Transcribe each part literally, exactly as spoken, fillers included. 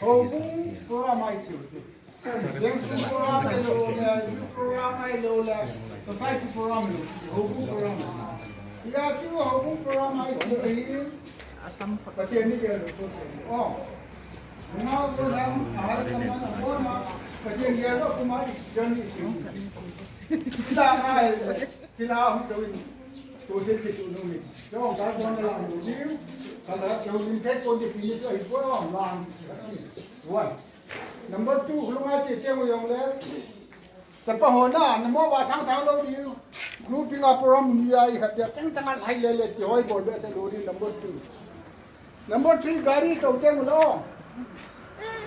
Houbung program ahi chu. Houbung program ahilou le, youth program ahilou le, society program ahilou. Houbung program. Hijeh chun houbung program ahi chu ahi. Pathen in gel lou chu. Oh. Nungah gollhang, ahal kaman, abon ma, Pathen gel lou kuma i journey chu. Ila ngai, ila hu dou in. Tu se ki tu nu mi. Jong ka jong la nu ni. Ka la jong ni te ko de ni so i ko la. One. Number two, lunga che te mo yong le. Chapa ho na, na mo ba thang thang lou ni. Grouping a program ni ya i khat ya chang chang a lai le le ti hoi bol be se lou ni number two. Number three, gari tou teng u lo.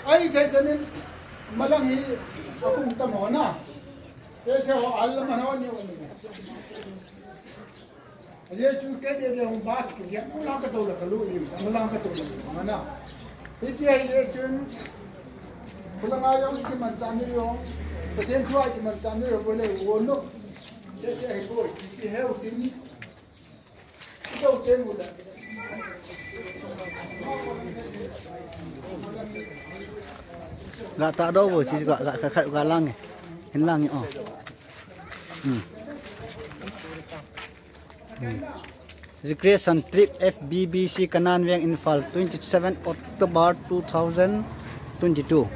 Ahi thei chan in malang hi akum tam ho na. Te se ho al man ho ni o ni. Ahi chu ke de de hung bus ke ke malang ka tou la ka lu ni, malang ka tou la ka na. Hiti ahi chun. Pula nga yong ki man chan ni yong. Pathen thu ai ki man chan ni yong, pula wo no. Se se ahi ko, ki he u tin. Ga ta do bo chi ga, ga, ga, ga lang e. Hin lang e, oh. Hmm. Hmm. Recreation trip F B B C Kanan Veng Imphal, twenty-seven October two thousand twenty-two.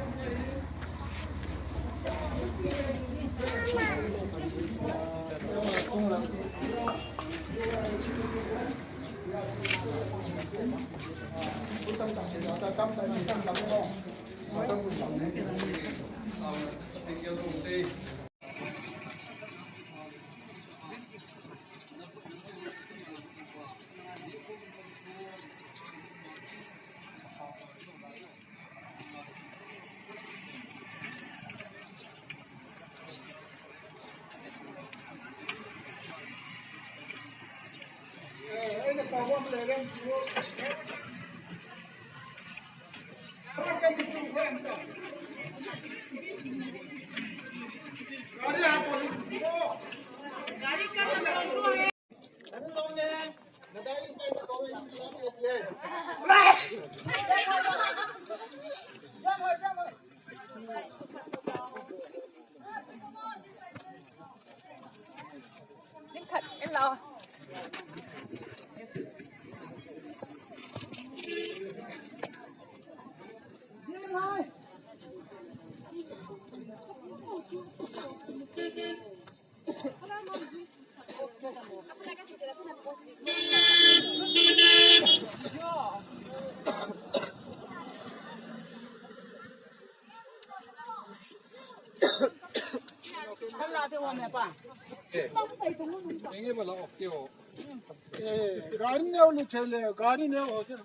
Eh, gari ne ulu chele, gari ne ho se.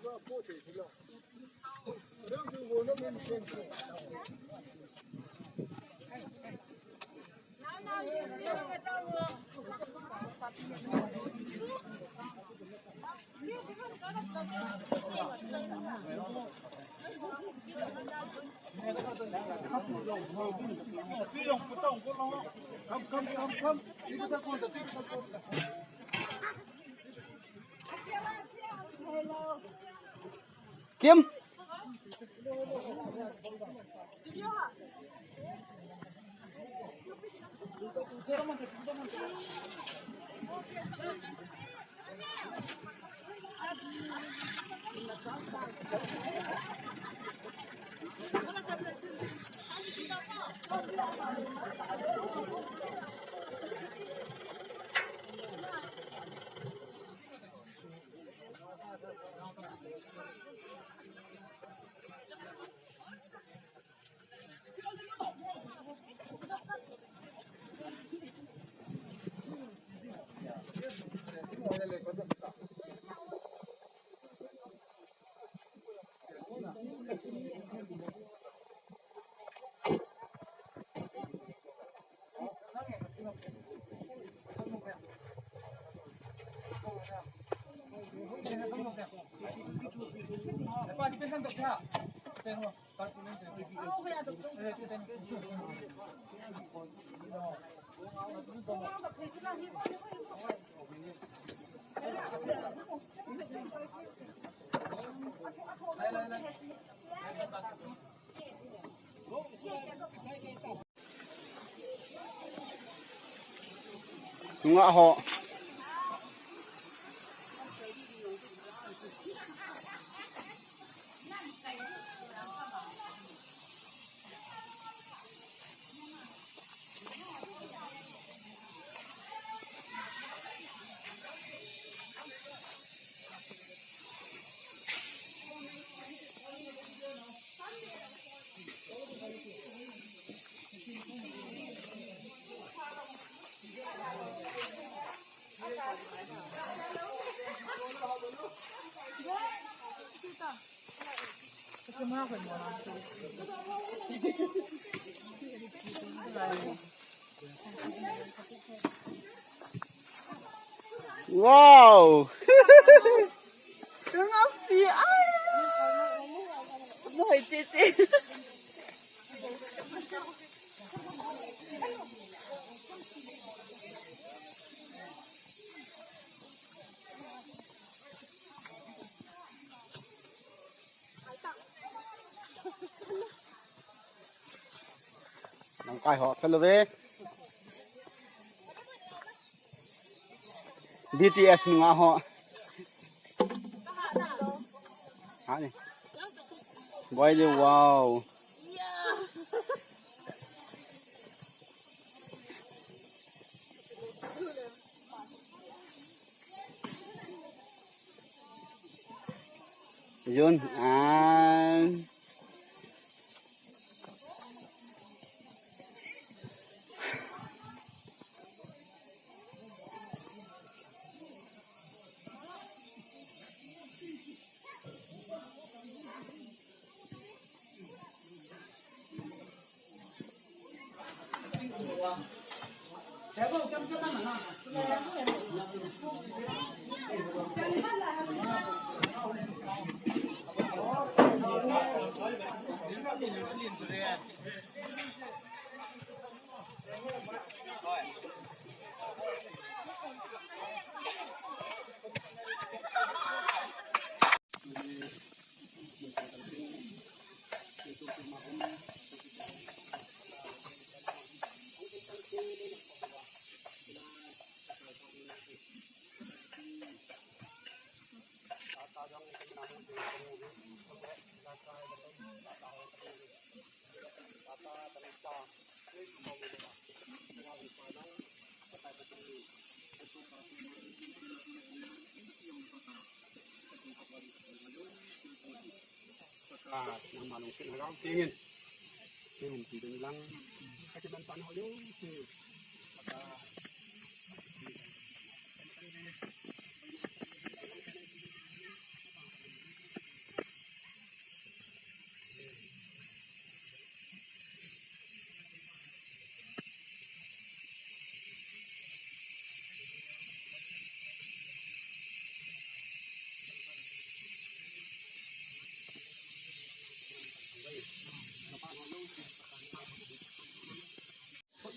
Kim. Nungah ho. Wow! Tengah si ai. Boy, cici. Lamkai ho, fellow ve. B T S nungah ho. Ha ni. Boy le, wow. Yun, an.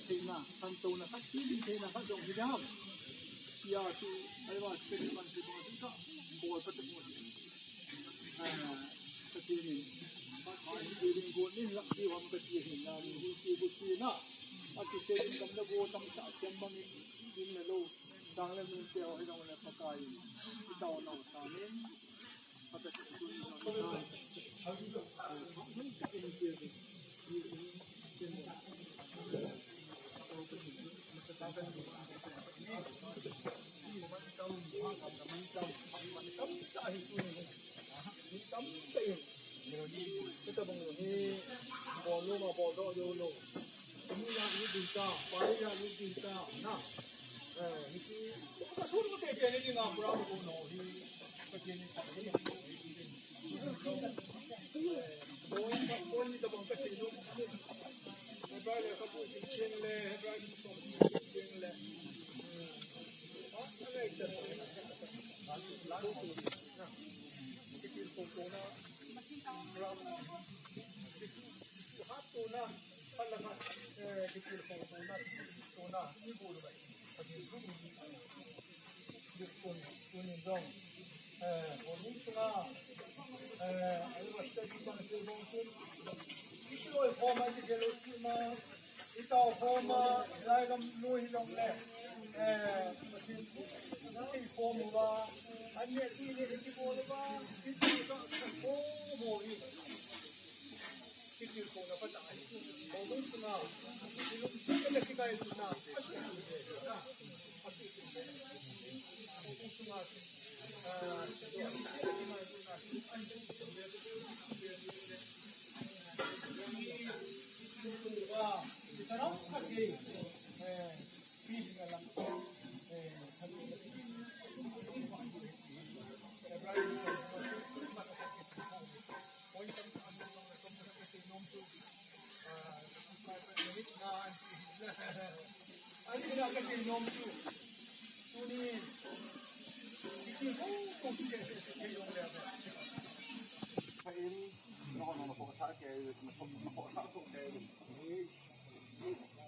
Theina, khantouna khat, healing theina khat jong hi ding ham. Tia chu, aiva, chu kei man chu kong chu ka, bol pa chu mo. Ah, Pathen in, Pathen in, healing go ni lak ti ham ka ti hin na, ni hu ti bu ti na. A ti te in kam na go tam sa, tem bang in, in na lo. Dang le min te ho hi dang le Pakai in. Tao na sa min.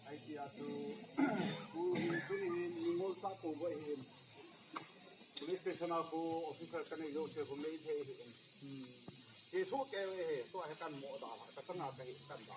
Ai tia chu, tu hi, tu hi, ningol sa ko ba hi. Police station a ko officer ka nei lo se ko mei thei hi. Ke so ke we he, to he kan mo da, ka tanga ka hi kan da.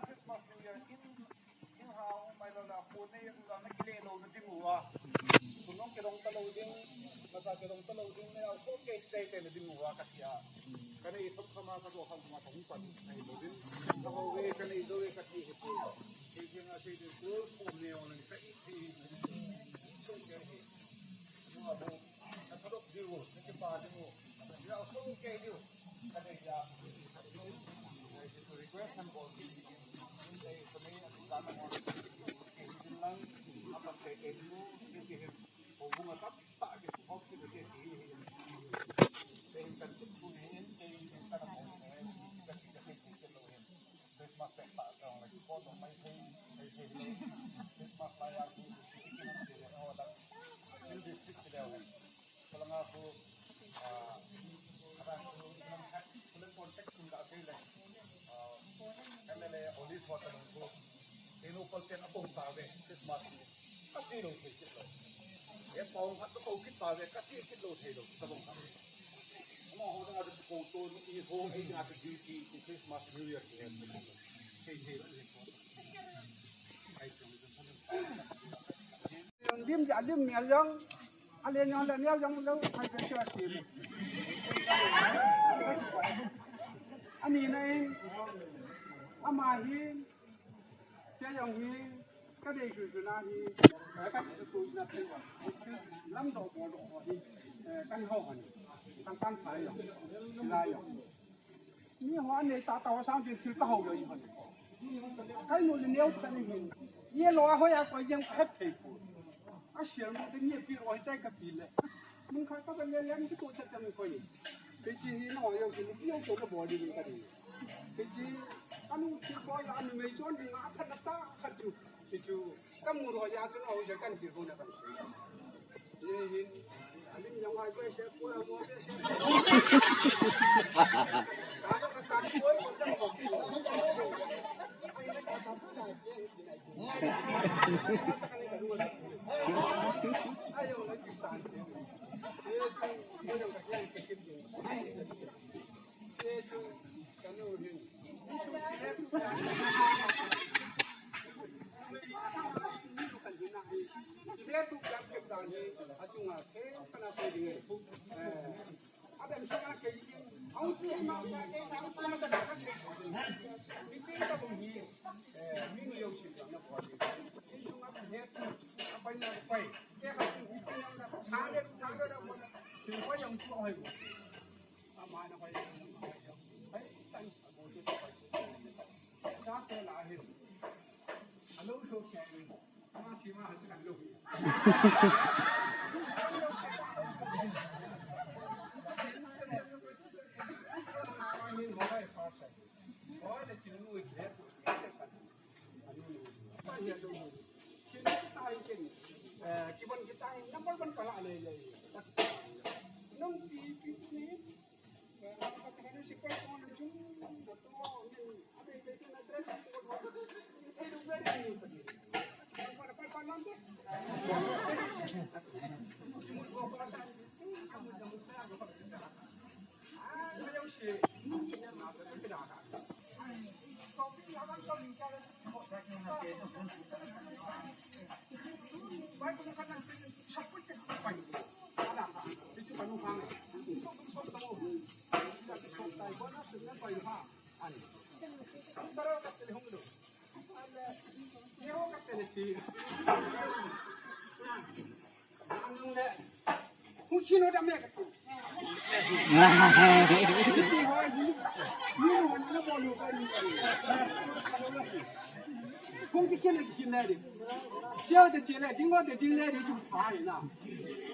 Christmas, New Year, in, in ha, mai lo la, ko ne, la na kile lo na ding uva. Sunong ke dong ta lo ding, na sa ke dong ta lo ding, ne, a ko ke te te na ding uva ka tia. Ka nei sop kama ka do ham ma ka hung pan, nei lo ding. Ka ho ve, ka nei do ve ka ti he pu. Ke ke na se de ko, ko ne, o na ka i ti. So ke he. Mo abo, na ka do diu, na ke pa diu. Ya so ke diu. Ka nei ya. Request and all. Kalanga ko, ah, kadang ko, iman khat, kulen contact kun ka sei le. Ah, M L A Oli Suat ko. Tenu pal ten apong ta ve, Christmas ni. Kasi lo thei kit lo. E pong khat to kit ta ve, kasi kit lo thei lo, ka bong khat. Ama ho dang a ko to, i ho, e dang a duty, Christmas, New Year, ki he. Thei thei lo, thei lo. Ai, Lim ja lim mial jong, a len jong le mial jong lo, hai pe sua ti. Ani na in, ama hi, sia jong hi, ka dei su su na hi, ka su su na ti wa. Lam do bo do hi, kan ho han, kan kan sai jong, la jong. Mi ho anei tah tah ho sang tin thil ka ho lo i hon. Kai nu le neo ka ni hin. Ye lo a ho ya ko yang ka het thei ko. A sial mo te ni pi ro tai ka pi le. Mun kha ka ba le yang ki to cha cha mi ko ni. Pe chi hi no yo ki ni yo ko ka bo di ni ka ni. Pe chi ka nu chi ko ya nu mei chon ni nga ka na ta ka tu. Chu, ka mu ro ya chu na ho ja kan ti ko na kan. Ye hin, alim yang ai ko se ko ya mo se. Ka ka ka ko ko ta ko. Ayo na ki san. Ye chu, ye ka ya ki. Ye chu, ka nu hin. Hung kichen le kichen le di. Siao de che le, ding wa de ding le di, ding pa na.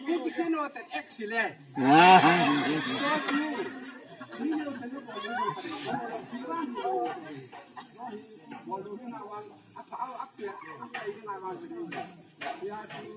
Hung kichen wa de X le. So tu. Ni ni lo chen lo bolu. Bolu ni na wa. Apa au apa ya? Apa ini na wa. Ya tu.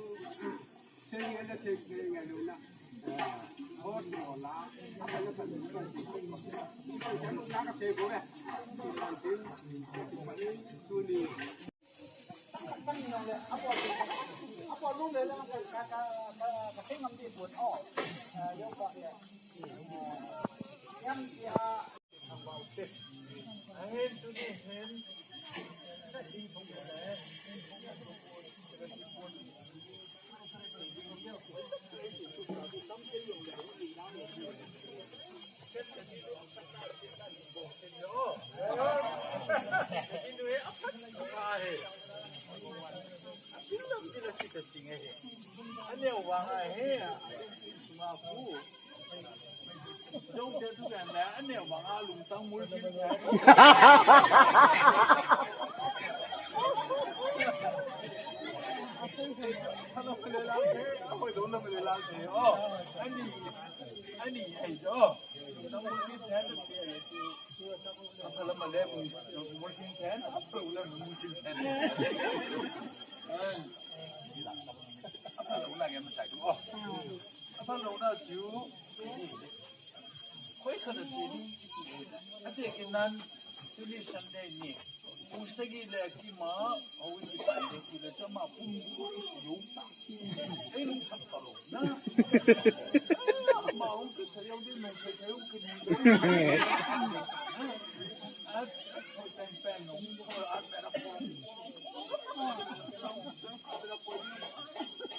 Apa lo na chu. Koi kana chu. Ate kinan tuni Sunday ni. Pu sagi le kima, au ki pa le ki le chama pum ko yo ta. Ei lung sap ta lo na. Ma ung ke sa yo de no ke ke ung ke ni. At at ko pen pen no ko at pe ra ko.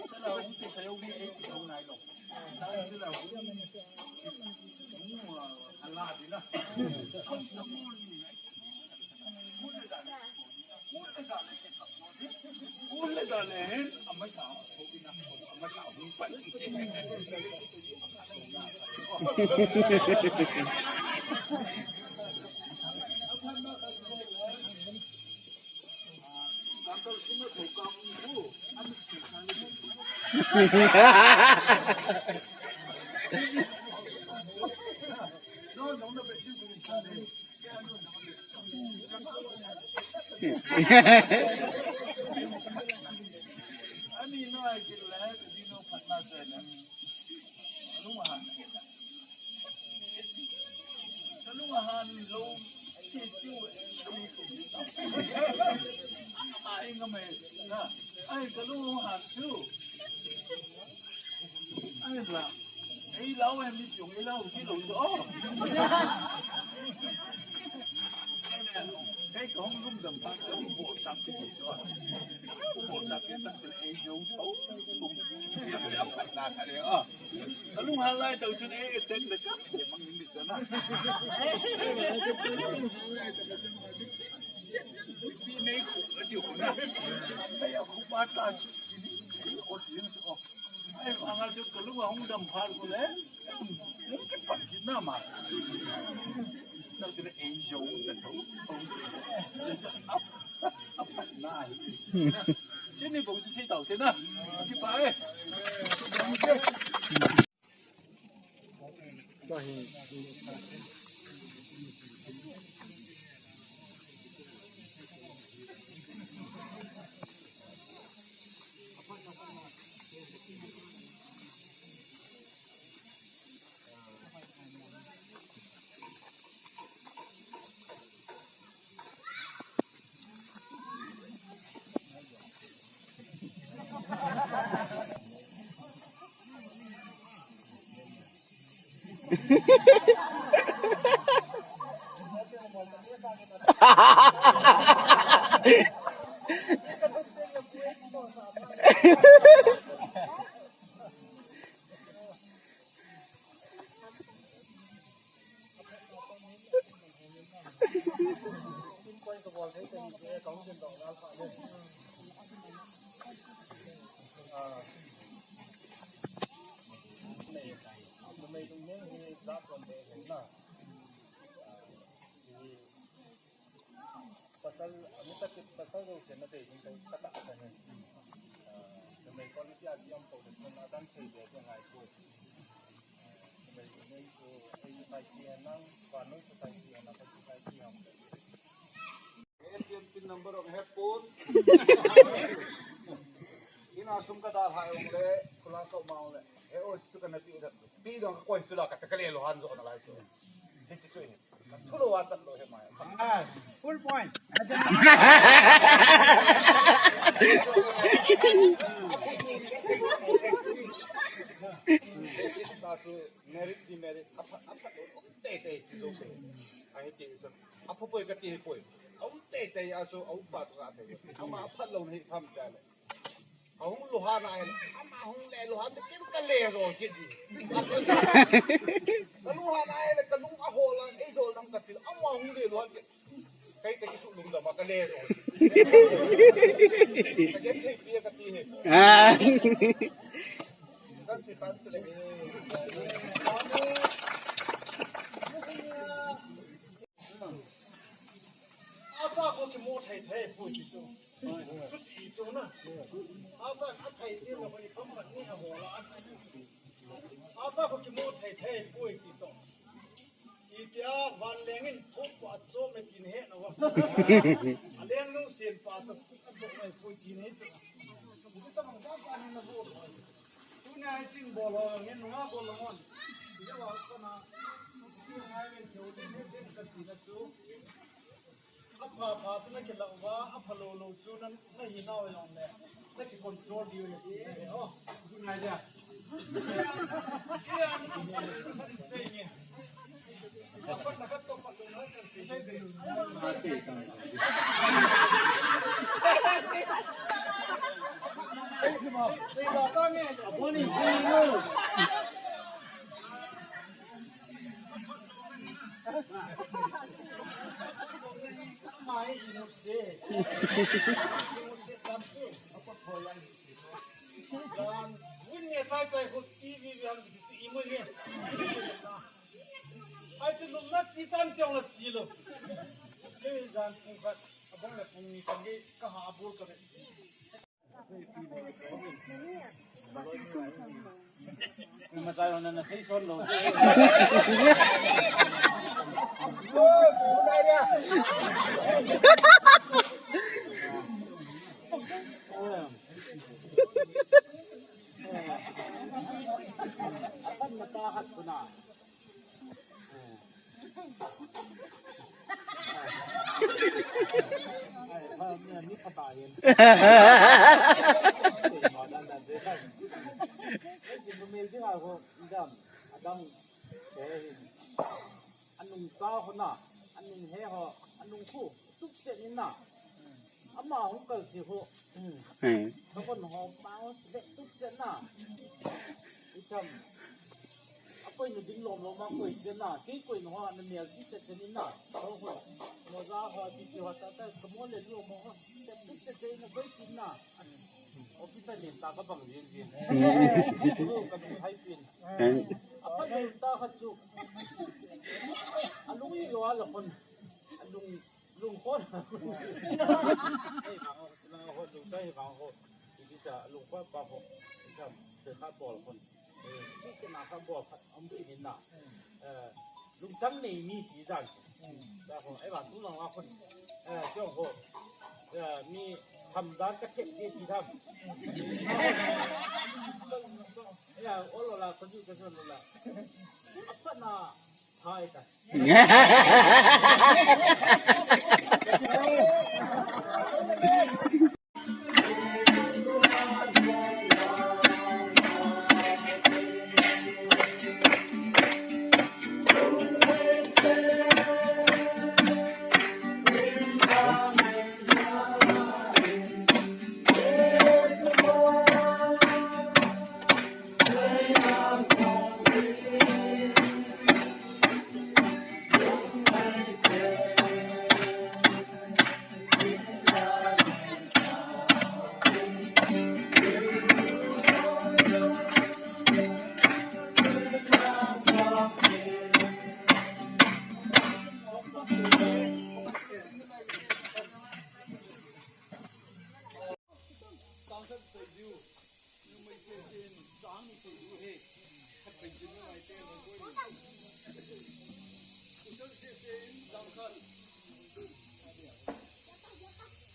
Sa la ung ke sa yo de ei ko nai lo. Kalung ahan lo, si tiu, si tiu. Ama inga mai, na. Ai, kalung ahan tiu. Ai, la. Ei, lau, em, ni tiu, ei, lau, si lo, so. Ei, kahung lum dam pa, kahung bo, sam, si, so. Bo, sam, si, ei, jo, so. Na, ka, le, oh. Kalung halai tau chun, eh, eh, tek le kap, eh, mang ni chun, ah. Pi nei ku, eh, tiu na. Ai, a ku pa ta chu, eh, oh, tiu chu, oh. Ai, anga chu kalung a hung dam phal ku le. Hung kipat kit na ma. Na chu le, eh, jo, ta tau. Chini bou si tau te na. Kipa e. Pasal, ami ta ki pasal lo ke na te hin ta kata ta ne. Numei quality a diam to de na dan se de de ngai ko. Numei numei ko ai tai ti nang, pa noi ko tai ti nang, pa tai ti nang. Pin number of headphone. Ina sum ka dal hai ong le, kula ka ma ong le. He o chu ka na pi da. Pi dong ka koi chu la ka ta ka le lo han zo na lai chu. Hi chu chu hi. Thu lo wa chat lo he mai. Ah, full point. Merit demerit. Apa apa lo. Te te chu zo se. Ai te zo. Apa poi ka ti poi. Au te te a zo au pa to ka te. Ama apa lo ni tham ka le. Ahung luhan a ahile, ama hung le luhan te kin ka le jo kit ji. Ka luhan a ahile, ka lung ahol a, ei jo lam ka til, ama hung le luhan kit. Kei te kisu lungdam a ka le jo. Ka gen thei pi ka ti he. Ah. San si pan tu le. Acha ko kimo thei thei poi ti chu. Chuti chu na. Acha a thei ni na ko ni kam ni a ho la a. Acha ko kimo thei thei poi ti to. Itia van leng in thup pa cho me kin he na wa. A leng nu sien pa cho a cho me poi ti ni chu. Chu ta mang ta pa ni na bo. Tunia hi chin bol ho, ngen nunga bol ho ngon. Ija wa kona, tu ngai ngen keu, ngen ngen ka tina chu. Apha pha chu na kilah uva, apha lou lou chu na, na hi nau jong le. Na ki control diu le ti le. Oh, tu ngai ja. Kia, kia, sei nge. Ai chu lum na chi tan tiang la chi lo. Kei jan pung khat, abang le pung ni kan kei ka ha abul ka ve. Ma chai hon na sei son lo. Apan na ta hat kuna. Anung cha ho na, anung he ho, anung khu, tup chet in na. Ama hung kal si ho. Hmm. Ka kon ho pa ho le tup chet na. Itam. Akoi na ding lom lom ma koi chet na. Kei koi na ho na mial si chet chet in na. Ho ho. Mo za ho ti ti ho ta ta ka mo le lo mo ho. Tup chet chet na koi chet na. Officer le ta ka bang jin jin. Hmm. Ka ding hai pin. Hmm. Apa le ta ka chu. Alung i lo ala kon. Alung Lung khon. Ei, vang ho, lung khon, lung tai, vang ho. Ti ti cha, lung khon pa ho. Ti cha, se kha bol khon. Eh, ti cha na kha bol khat, um, ti ni na. Eh, lung chang nei ni ti jan. Da ho, ei, vang tu lang a khon. Eh, tiong ho. Eh, mi tham dan ka thep ti ti tham. Eh, olo la, ko ju ka son la. Apa na, Hai ta.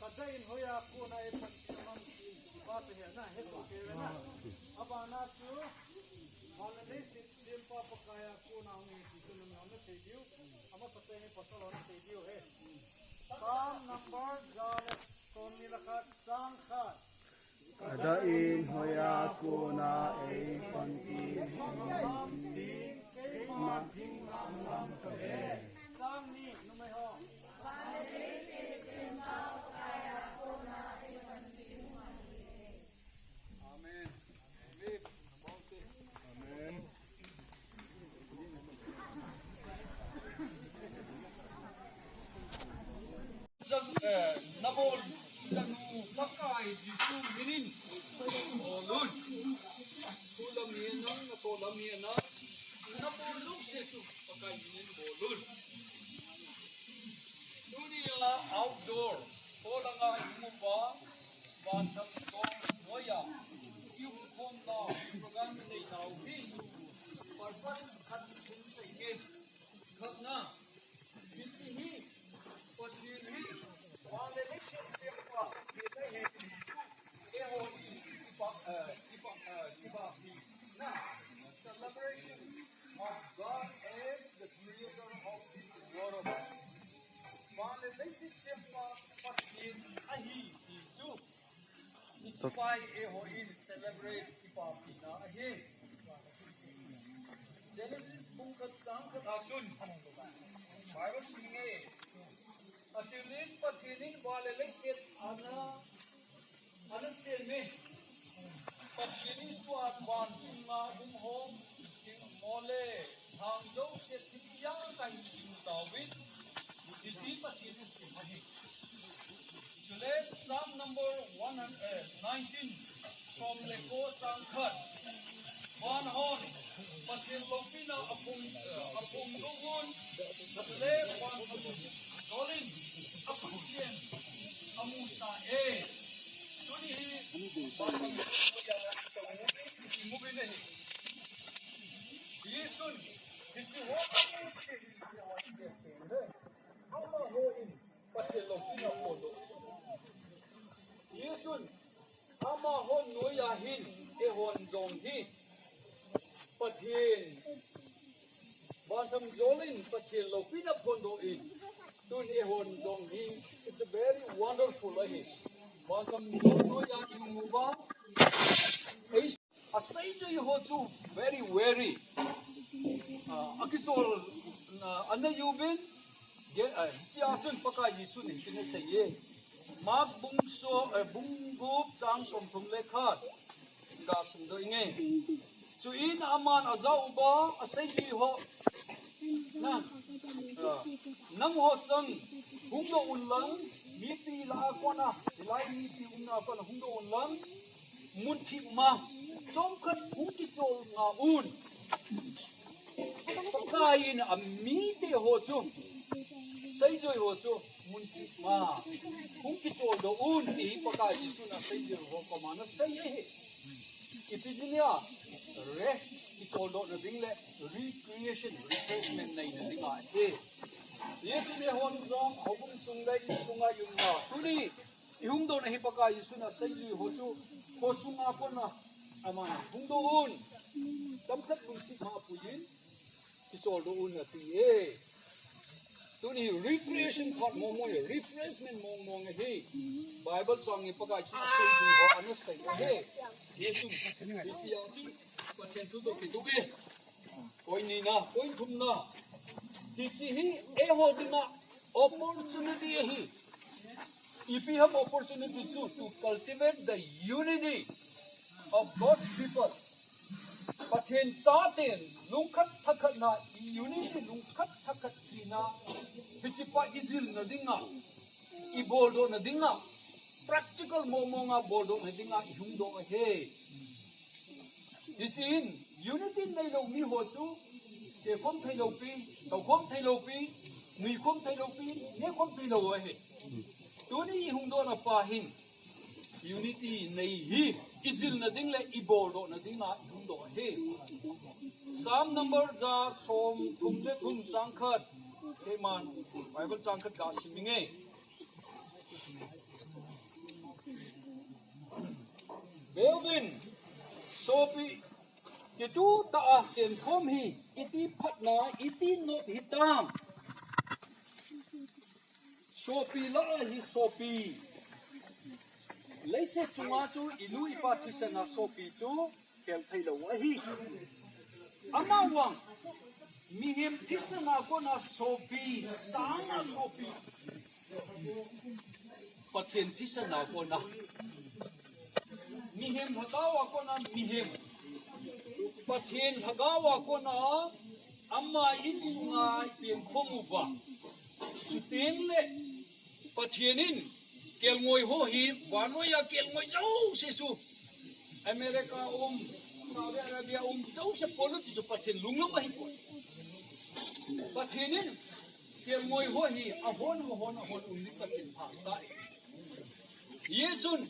Kadai in hoiya kona eipanpi mang tin, pa te he na, he to ke na. Abana chu, Vanlei leiset sempa Pakaiya kona hung e ti chu nangho nasei diu. Ama pate he pasal ho nasei diu he. Psalm number ja le somni le khat, chang khat. Kadai in hoiya kona eipanpi mang tin, keima thing mang lang kahe. Chang ni, numei ho. Amen. Amen. Amen. Jang, eh, nabol, jang nu Pakai Jesu minin bolun. Thulam hi nang, natolam hi nang, nabol lungset u Pakai minin bolun. Tunia outdoor, polanga imupa, Vantham Kong Noya, Yung Khom Lao, program nei nau hi, purpose khat thum sei nge. Khatna, hiche hi, Pathen hi, vanle leiset sempa, Pathen ahi, eiho hi, ipa, eh, ipa, eh, ipa hi, na, celebration of God as the creator of this world. Vanle leiset sempa, Pathen ahi, ti chu. Hiche pa hi eiho in celebrate ipapi na ahi. Genesis bung khat chang khat a chun Bible sim nge. Atilin Pathen in vanle leiset ana, ana sem e. Pathen in tua vantunga um ho, thingmo le, thang jouse thil ijat a hi imu tauvin. Hiche Pathen in asem ahi. Chule Psalm number one hundred, eh, nineteen, som le ko chang khat. Van hon, Pathen loupina aphong, eh, aphongdoh un, chule van amun jolin, aphutchen, amu ta e. Tuni hi, van amun jolin, amu ta e. Jesun, hiche ho, amaho in, Pathen loupina aphongdoh. Jesun, amaho noiya hin, eihon jong hi, Pathen, van amun jolin, Pathen loupina aphongdoh in, tun eihon jong hi, it's a very wonderful ahi. Van amun jol noiya imu uva, Aseijui ho chu very wary. Ah, akisol, ah, ana uvin, ge, ah, hichea chun Pakai Jesun hitin asei e. Mark bung so, eh, bung gup chang somthum le khat. Gasim doh inge. Chuin aman ajah uva aseijui ho. Na, ah, nangho chang hungdoh unlang, mipi lah a kona, hilai mipi umna a kona hungdoh unlang, mun thip ma, chomkhat hung kichol nga un. Pakai in amite ho chu, seijui ho chu, mun thip ma, hung kicholdoh un, ti Pakai Jesun aseijui ho koma ana sei ahi. Ipi jeh a, rest, kicholdohna ding le recreation, refreshment neina ding ahi. Jesun eihon jong, houbung sung le insunga i umna, tuni, ihungdohna hi Pakai Jesun aseijui ho chu, khosunga kona, aman, hungdoh un, tamkhat mun thip ma apuiyin, kicholdoh un ati e. Tuni recreation phat mong mong e, refreshment mong mong ahi. Bible chang in Pakai chun aseijui ho ana sei ahi. Jesun, hichea chun Pathen thu toh kitoh e. Point nina, point thumna. Hiche hi eiho dinga opportunity ahi. Ipi ham opportunity chu to cultivate the unity of God's people. Pathen chaten lungkhat thakhatna, unity lungkhat thakhat hina, hichepa ijilna dinga, iboldohna dinga, practical mong monga boldohna dinga ihungdoh ahi. Hichun, unity neilou miho chu, kehkhom theilou pi, toukhom theilou pi, Nuikhom thei lou pi, nekhom thei lou ahi. Tuni i hung dohna pa hin unity nei hi, i jilna ding le i boldohna ding a i hung doh ahi. Psalm number ja som thum le thum chang khat, keiman Bible chang khat ka sim inge. Melvin, sopi, kituh tah a chenkhom hi iti phatna, iti nop hitam. Sopi lah a hi sopi. Leiset chunga chu i nu i pa thisan a sopi chu khel thei lou ahi. Amavang, mihem thisan a kona sopi, sang a sopi. Pathen thisan a kona. Mihem lhagao a kona mihem. Pathen lhagao a kona ama insunga i pengkhom uva. Chuteng le Pathen in kelngoi ho hi, vannoi a kelngoi jouse chu. America um, Saudi Arabia um, jouse polo ti chu Pathen lunglum ahi poi. Pathen in kelngoi ho hi, ahon, ahon, ahon um ni Pathen phasah e. Hichun,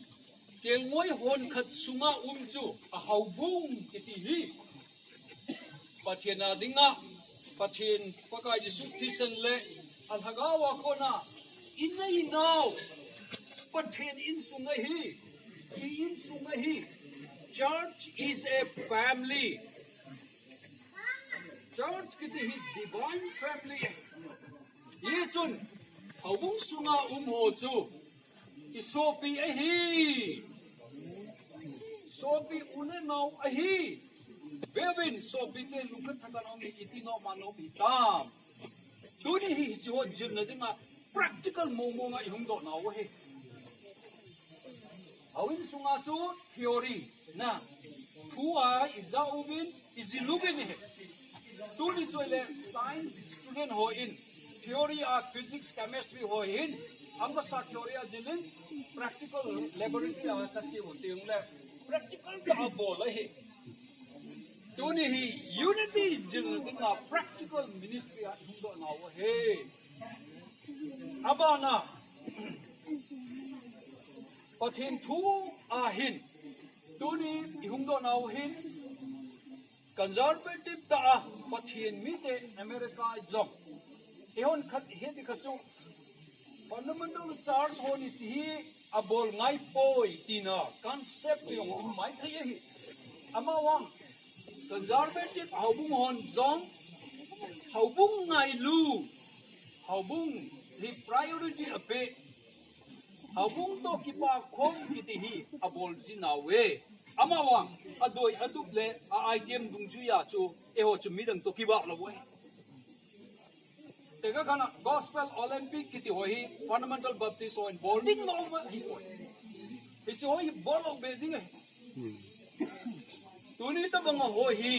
kelngoi hon khat sunga um chu, a houbung kiti hi. Pathen a dinga, Pathen Pakai Jesu thisan le, a lhagao a kona, i neinau, Pathen insung ahi, i insung ahi. Church is a family. Church kiti hi divine family. Hichun, houbung sunga um ho chu, i sopi ahi. Sopi u le nao ahi. Melvin, sopi te lungkhat thahat a um hi iti nop ma nop hitam. Tuni hi hiche ho jilna dinga practical mong mong a i hung doh nau ahi. Houin sunga chu theory na. Thu a i ja uvin, i jil uvin ahi. Tuni chu le science student hon theory a physics, chemistry ho hin, amasa theory a jilin, practical laboratory a kache u teng le practical tah a bol ahi. Tuni hi unity jilna dinga practical ministry a i hung doh nau ahi. Abana, Pathen thu a hin, tuni i hung doh nau hin, conservative tah a Pathen mite America jong, eihon khat, hiti khat chu, fundamental church hon hiche hi abol ngai poi tina concept jong um mai thei ahi. Amavang, conservative houbung hon jong, houbung ngailu, houbung hi priority a pe, houbung toh kipah khom kiti hi abol ji nauve. Amavang, adoi adup le a item dungjuia chu, eiho chu midang toh kibah lou uve. Tekah khat a Gospel Olympic kiti ho hi Fundamental Baptist hon bol ding lou ma hi poi. Hiche ho hi bol lou be ding ahi. Tuni tabang a ho hi,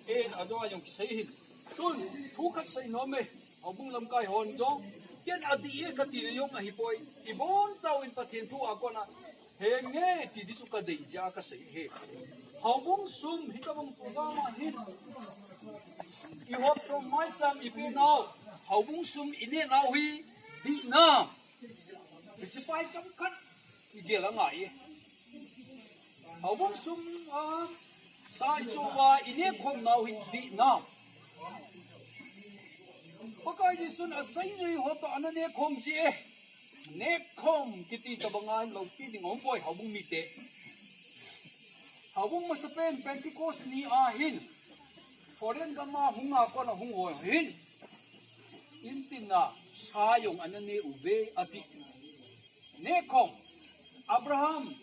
eh, ajo a jong kisei hin. Tun, thu khat sei nom e, houbung lamkai hon jong, ken adih e kati na jong ahi poi. Ibonchauvin Pathen thu a kona, henge ti di chu kadei jeh a kasei ahi. Houbung sum hi tabang program a hin. I hop som maisam i pe nau, houbung sum i neh nau hi dihnam. Hiche pai chomkhat i gel angai e. Houbung sum a sa i so uva i neh khom nau hi dihnam. Pakai Jesun asei jui ho toh ana neh khom ji e. Neh khom kiti tabang a lou pi ding um poi houbung mite. Houbung masapen Pentecost ni a hin, foreign gam a hung a kona hung ho hin, intin a sa jong ana neh uve ati. Neh khom, Abraham,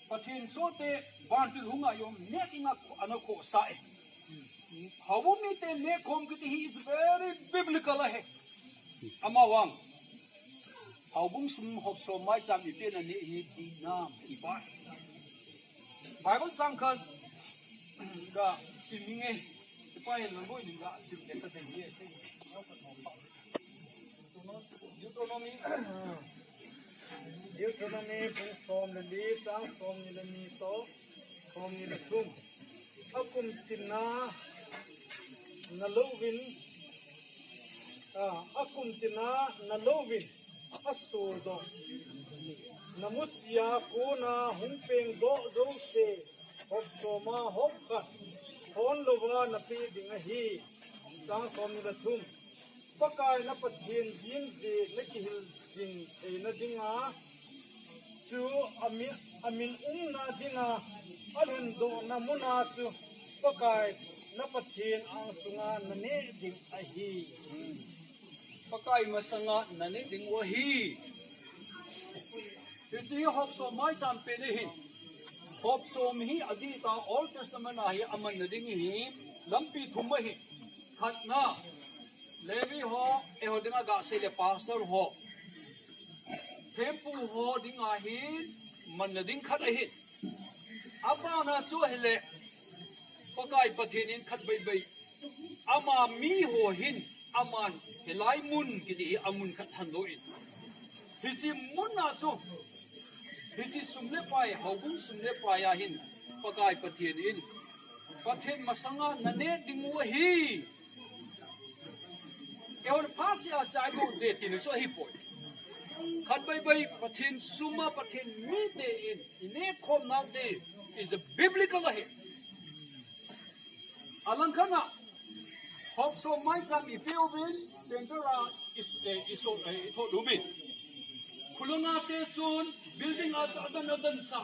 Pathen sote vantil hung a jong neh ding a ana khohsah e. Houbung mite neh khom kiti hi is very biblical ahi. Amavang, houbung sum hop som maisam i pena neh hi dihnam i pai. Bible chang khat kasim inge, i pai lang boi ning kasim le kadei e. Deuteronomy, Deuteronomy bung som le li, chang som ni le ni toh som ni le thum. Akum tina nalouvin, A kum tina na lovin a sodoh, na muchia kona hung pengdoh jouse, hop soma hop khat hon lova na pe ding ahi. Chang som ni le thum. Pakai na Pathian ding je na kihil jing theina dinga chu a mi, a min umna dinga a lhendohna muna chu Pakai na Pathian ang sunga na neh ding ahi. Pakai masanga na neh ding u ahi. Hiche hi hop som maicham pen ahin. Hop som hi adih tah Old Testament a hi amanna ding hi lampi thum ahi. Khatna, Levi ho, eiho dinga gasei le pastor ho, thempu ho dinga hin manna ding khat ahin. Abana chu ahile, Pakai Pathen in khat baibai, ama mi ho hin, aman hilai mun kiti hi amun khat thandoh in, hiche mun a chu, hiche sum le pai, houbung sum le pai a hin Pakai Pathen in Pathen masanga na neh ding u ahi. Eihon phatseh a chai doh te tina chu ahipoi. Khat baibai Pathen sum a Pathen mite in i neh khom nau te is a biblical ahi. Alangkhat a, hop som maicham i pe uvin, center a i, eh, i so, eh, i thot uvin. Khulanga te chun building a, a dan, a dan sa.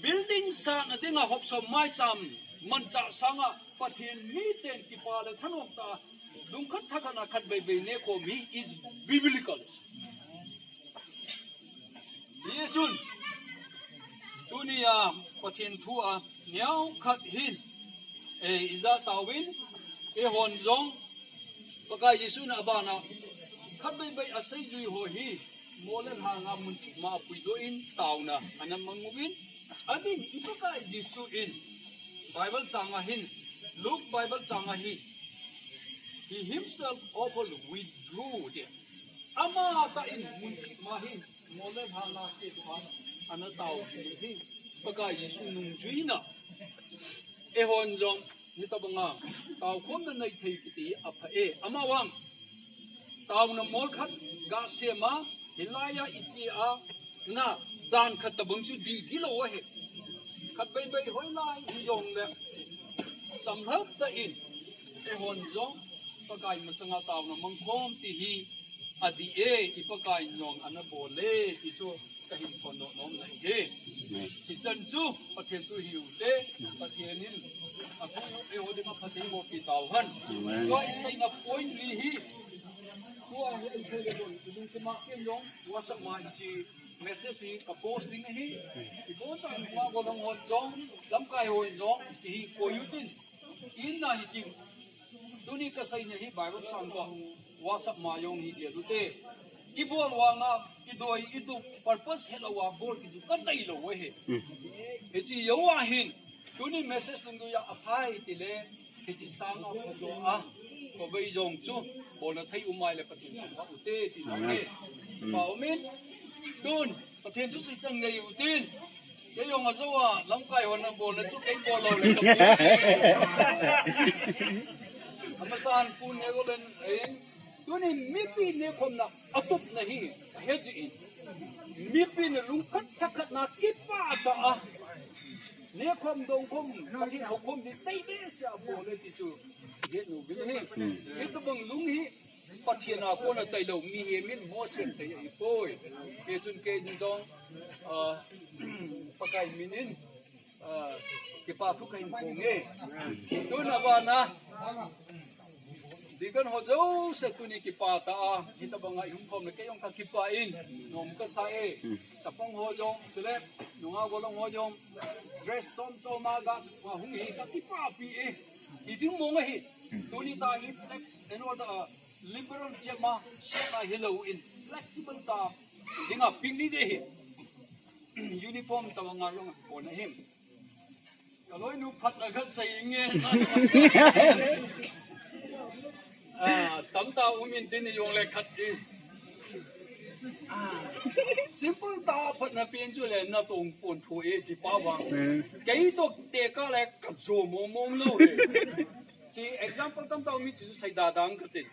Building sahna dinga hop som maicham manchah sanga Pathen miten kipa le thanom tah a lungkhat thakhat a khat baibai neh khom hi is biblical. Hichun, tunia Pathen thu a neo khat hin, eh, i ja tauvin, eihon jong, Pakai Jesu in abana, khat baibai a seijui ho hi, mol le lhanga mun thip ma a puidoh in, taona ana mang uvin, adin i Pakai Jesu in, Bible chang a hin, Luke Bible chang a hin, he himself often withdrew there. Amatah in mun thip ma hin, mol le lhanga kidoh a, ana tao jing u hi, Pakai Jesu nungjuina. Eihon jong, hitobanga, taokhomna nei thei kiti apha e. Amavang, taona mol khat gasem a, hilai a i che a, na, dan khat tobang chu dih, dih lou ahi. Khat baibai hoilai hijongle, chamlhat tah in, eihon jong, Pakai masanga taona mangkhom ti hi, adih e, i Pakai in jong ana bol e, ti chu kahin phondoh nom ahi. Amen. Hichan chu, Pathen thu hiu te, Pathen in, apui u eiho dinga phatthei boh pi tauhen. Amen. Tua i seina point li hi, tua hi ei thei le don, i lungthim a ken jong, WhatsApp ma hiche message hi ka post ding ahi. I post a nungah golhang hon jong, lamkai hon jong, hiche hi koi utin. In na hiche. Tuni ka seina hi Bible chang toh WhatsApp ma jong hi gel ute. I bol vanga, i doi, i tup, purpose helou a bol kiti ka tailou ahi. Hiche jou a hin, tuni message lungdui a aphai tile, hiche sanga phajo a, khovei jong chu, bolna thei um a ahile Pathen thangvah ute, ti. Amen. Amen. Pa umin, tun, Pathen thu seichang nei utin. Kei jong ajou a, lamkai hon ana bolna chu kei bol lou le ka bol. Amasan pun ne golen, eh, tuni mipi nekhomna atupna hi, ahe jin. Mipi in lungkhat thakhatna kipah tah a, nekhom dongkhom, Pathen houkhom hi tei behseh a bol e ti chu, het nom uvin ahi. Hmm. Hitobang lung hi, Pathen a kona tailou mihem in mohseh thei ahipoi. Hichun kei jong, ah, Pakai min in, ah, kipa thu kahin phong e. Tun abana, Deacon ho jouse tuni kipa tah a, hitobanga i hung khom le kei jong ka kipah in, nom kasa e. Chapang ho jong, chule, nungah golhang ho jong, dress chom chom a ga, hung hi ka kipah pi e. Hiding mong ahi. Tuni tah hi flex, eno tah a, liberal jep a, set a hilou in, flexible tah a, dinga picnic ding ahi. Uniform tobanga jong pon ahi. Ka loinu phatna khat sei inge. Ah, tamtah um intin, ijongle khat in. Ah, simple tah a phatna pen chu le natong pon tho e, sipa vang. Hmm. Kei toh tekah le kajo mong mong lou e. Chi example tamtah um in, chi chu sei da dang katin.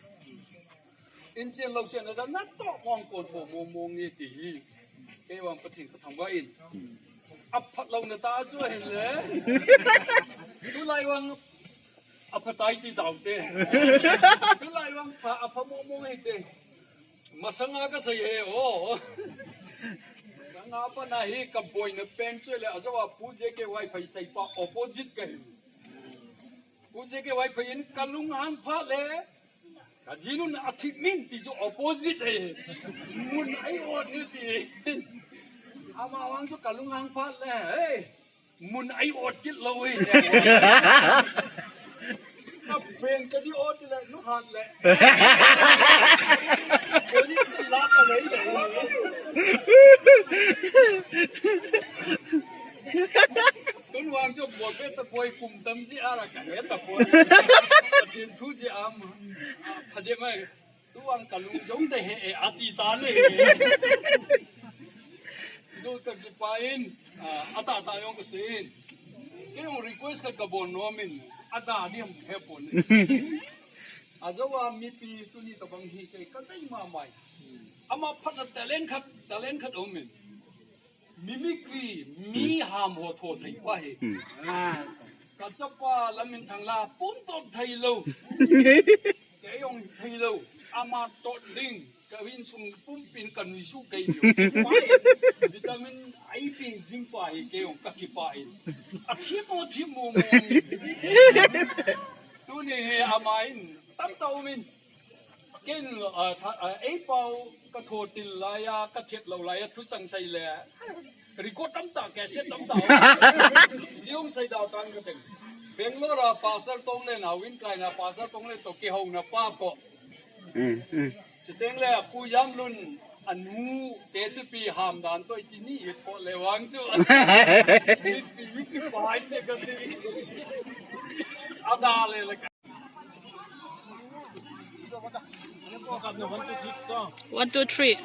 Inchen lou chen na da na to mong kon to mong mong ni ti hi. Kei vang Pathen ka thangvah in. Aphat lou na ta chu hin le. Tulai vang aphatai ti tau te. Tulai vang pha apha mong mong hi te. Masanga ka sei he o. Masanga pa na hi ka boina pen chu le ajawa pu je ke wai phai sei pa opposite ka hi. Pu je ke wai phai in ka lunghang pha le. Ka jinun a thip min ti chu opposite e. Mun ai ot ni ti. Ama vang chu ka lunghang phat le. Hey. Mun ai ot kit lou e. Ka pen ka di ot le nu hat le. Police la ka le. Tun vang chu bol pe ta poi kum tam ji ara ka he ta poi. Pathen thu ji am. Pha je mai. Tu vang ka lung jong te he e ati ta ne. Chu ka kipah in, ah, ata ta jong ka sei in. Kei jong request ka ka bol nom in, ada ni ham he pon. Ajawa mipi tuni tabang hi kei ka dei ma mai. Ama phatna talent khat, talent khat um in. Mimicry, mi ham ho tho thei pa hi. Hmm. Ah, ka chapa Lamminthang la pum tot thei lou. Kei jong thei lou. Ama tot ding. Ka insung pumpin ka nui su kei ni. Vitamin ai pi jing pa hi kei jong ka kipah in. A khi mo thi mo mo. Tuni hi ama in tam ta um in. Ken, ah, tha-, ah, ei pau ka tho til lai a, ka thiat lou lai a, thu chang sei le. Record tam ta, cassette tam ta. Ziong sei dau tang ka teng. Bangalore a Pastor Tonglen, a Win Kai na Pastor Tonglen to ke ho na pa ko. Mm, mm. Chuteng le, Pu Yam Lun, anu, K C P ham dan to chi ni, ko le vang chu. Pi, pi, pi, pai te ka ti. Ada le le. One, two, three.